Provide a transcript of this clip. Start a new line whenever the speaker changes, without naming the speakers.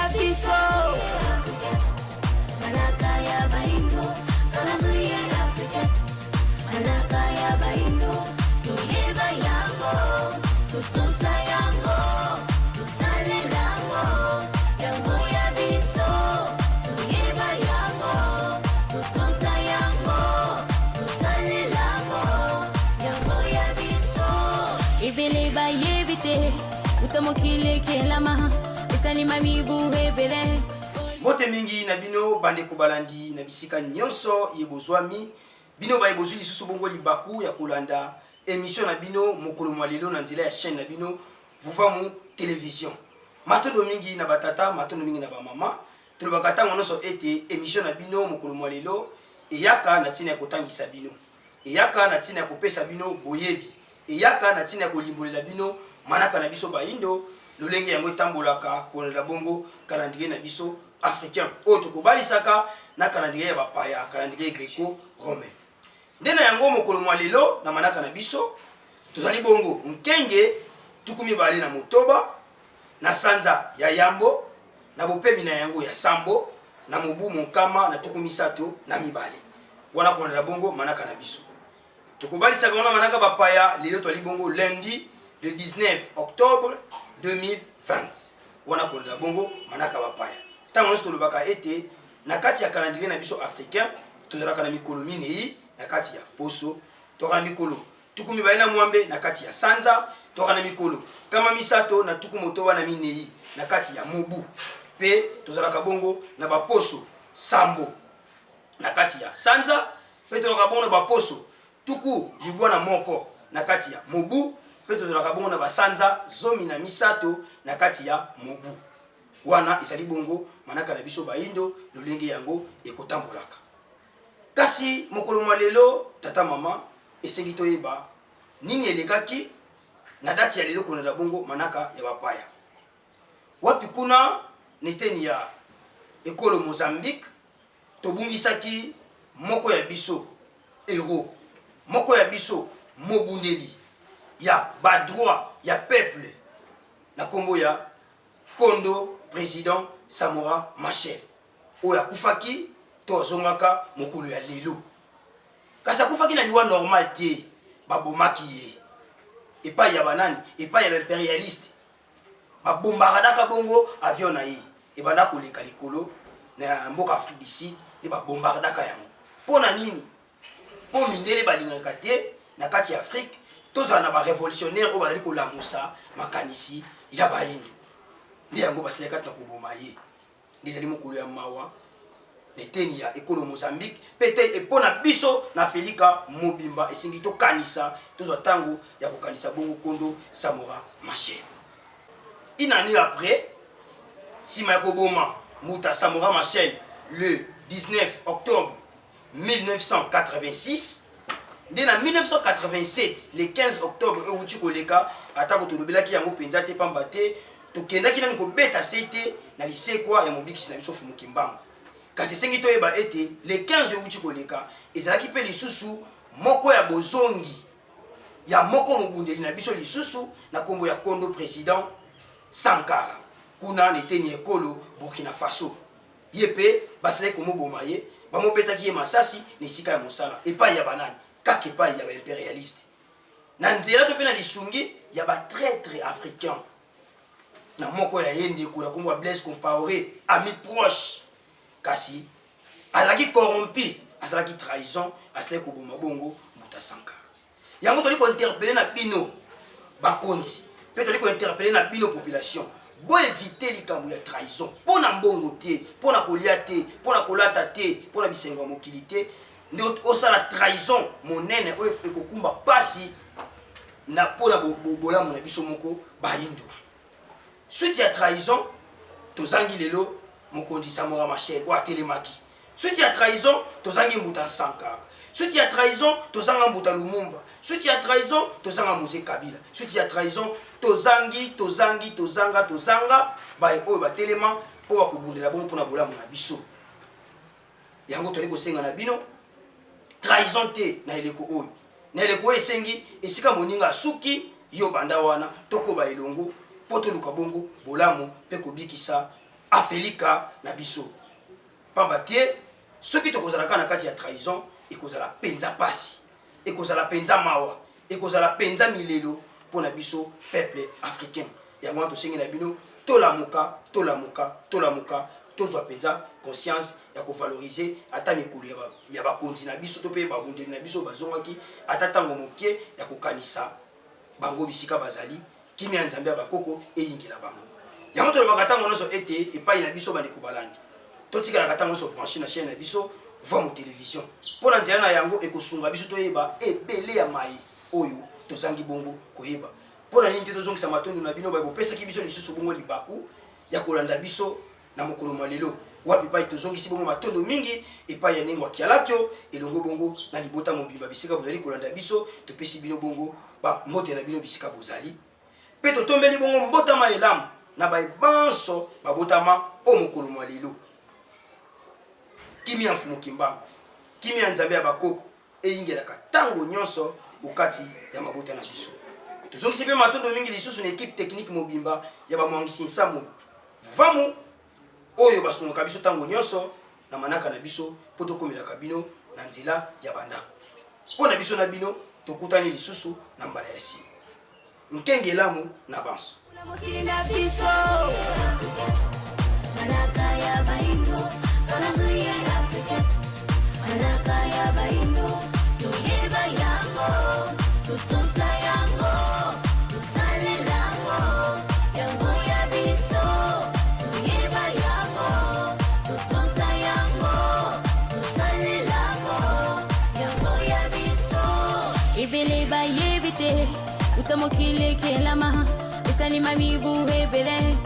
ya biso. Manaka ya baindo, calendrier africain. Manaka ya baindo, toyeba yango, totosa yango, tosalela yango, yango ya biso. Toyeba yango, totosa yango, tosalela yango, yango ya biso. Ebele bayebi te, uta mokili ekelama, esalima mibu ebele.
Mbote mingi na bino bandeko balandi na bisika nyonso ye bozwami, bino baye bozwi lisusu bongo libaku ya kolanda emission na bino mokolo mwa lelo na nzela ya chaîne na bino Vuvamu Television. Matondo mingi na batata, matondo mingi na bamama. Tolobaka ntango nyonso ete emission na bino mokolo mwa lelo eyaka na ntina ya kotangisa bino, eyaka na ntina ya kopesa bino boyebi, eyaka na ntina ya kolimbolela bino manaka na biso baindo, lolenge yango etambolaka kolanda bongo calendrier na biso africain oyo tokobalisaka na calendrier ya bapaya, calendrier greco-romain. Nde na yango mokolo mwa lelo na manaka na biso tozali bongo nkenge 26 na sanza ya yambo na bopemi na yango ya sambo na mobu 132, wana kolanda bongo manaka na biso tokobalisaka wana manaka bapaya. Lelo twali bongo lundi le 19 octobre 2020, wana kolanda bongo manaka bapaya. Ntango nyonso tolobaka ete na kati ya calendrier na biso africain tozalaka na mikolo minei na kati ya poso, tozalaka na mikolo 28 na kati ya sanza, tozalaka na mikolo 364 na kati ya mobu, mpe tozalaka bongo na baposo sambo na kati ya sanza, mpe tozalaka bongo na baposo 91 na kati ya mobu, mpe tozalaka bongo na basanza 13 na kati ya mobu. Wana ezali bongo manaka na biso baindo, lolenge yango ekotambolaka. Kasi mokolo mwa lelo, tata mama, esengi toyeba nini elekaki na dati ya lelo kolanda bongo manaka ya bapaya. Wapi kuna neteni ya ekolo Mozambique tobungisaki moko ya biso héros, moko ya biso mobundeli ya ba droit ya peuple na kombo ya Kondo président Samora Machel, oyo akufaki to azongaka mokolo ya lelo. Kasi akufaki na liwa normal te, babomaki ye epai ya banani? Epai ya baimperialiste. Babombardaka bongo avion na ye ebanda koleka likolo na mboka Afrique du Sud, nde babombardaka yango. Mpo na nini? Mpo mindele balingaka te na kati ya Afrique tozala na barevolutionnaire oyo bazali kolamusa makanisi ya bayindo. Nde yango basilaki kati na koboma ye. Nde ezali mokolo ya mawa na eteni ya ekolo Mozambique mpe te mpo na biso na Afelika mobimba. Esengi tokanisa, tozwa ntango ya kokanisa bongo Kondo Samora Machel. Une année après, nsima ya koboma mbuta Samora Machel le 19 octobre 1986, nde na 1987 le 15 octobre euti koleka, atako tolobelaki yango mpenza te, pamba te tokendaki nani kobeta se te na lisekwa ya mobikisi na biso Fumu Kimbangu. Kasi esengi toyeba ete le 15 euti koleka ezalaki mpe lisusu moko ya bozongi ya moko mobundeli na biso lisusu na nkombo ya Kondo président Sankara, kuna na eteni ekolo Burkina Faso. Ye mpe basilaki komoboma ye, bamobetaki ye masasi na esika ya mosala epai ya banani? Kaka epai ya baimperialiste, na nzela to mpe na lisungi ya batraitre africain, na moko ya ye ndeko na nkombo ya Blaise Compaoré, ami proche, kasi azalaki corrompu, azalaki trahison, asilaki koboma bongo mbuta Sankara. Yango toli kointerpele na bino bakonzi, mpe toli kointerpele na bino population, boevite likambo ya trahison mpo na mbongo te, mpo na kolia te, mpo na kolata te, mpo na bisengo ya mokili te, nde osala trahison monene oyo ekokumba pasi na mpo na bolamu na biso moko bayindo. Suite ya trahison tozangi lelo mokonzi Samora Machel oyo atelemaki. Suite ya trahison tozangi mbuta Sankara. Suite ya trahison tozanga mbuta Lumumba. Suite ya trahison tozanga Mzee Kabila. Suite ya trahison tozangi tozangi tozanga tozanga baye oyo batelema mpo bakobundela bongo mpona bolamu na biso. Yango toli kosenga na bino trahison te na eleko oyo. Na eleko oyo esengi esika moninga asuki yo banda wana, tokoba elongo mpo toluka bongo bolamu mpe kobikisa. Afelika na biso. Pamba te soki tokozala kaka na kati ya trahison, ekozala penza pasi, ekozala penza mawa, ekozala penza milelo mpo na biso peuple africain. Yango wana tosengi na bino tolamuka, tolamuka, tolamuka, tozwa penza conscience ya kovalorize ata mikolo ya bakonzi na biso to mpe babundeli na biso bazongaki ata ntango moke ya kokanisa bango bisika bazali. Kimia ya Nzambe ya bakoko eyingela bango. Yango tolobaka ntango nyonso ete epai na biso bandeko balandi, totikalaka ntango nyonso branche na chaîne na biso Vuamu Television, mpo na nzela na yango ekosunga biso toyeba ebele ya maye oyo tozangi bongo koyeba. Mpo na nini te tozongisa matondo na bino baye bopesaki biso lisusu bongo libaku ya kolanda biso na mokolo mwa lelo, wapi epai tozongisi bongo matondo mingi epai ya Nengwa Kialakio elongo bongo na libota mobimba bisika bozali kolanda biso. Topesi bino bongo ba mbote na bino bisika bozali, mpe totombeli bongo mbotama elamu na baye banso babotama o mokolo mwa lelo. Kimia ya Mfumu Kimbangu, kimia ya Nzambe ya bakoko eyingelaka tango nyonso okati ya mabota na biso. Tozongisi mpe matondo mingi lisusu na equipe technique mobimba ya bamwangisi nsamu Vuvamu oyo basungaka biso tango nyonso na manaka na biso mpo tokomelaka bino na nzela ya bandako. Mpo na biso na bino, tokutani lisusu na mbala ya nsima. Nkenge elamu na banso.
Mokili na biso. Manaka ya baindo, calendrier africain. Manaka ya baindo, toyeba yango, totosa yango, tosalela yango, yango ya biso. Toyeba yango, totosa yango, tosalela yango, yango ya biso. Ebele bayebi te uta mokili ekelama, esalima mibu ebele.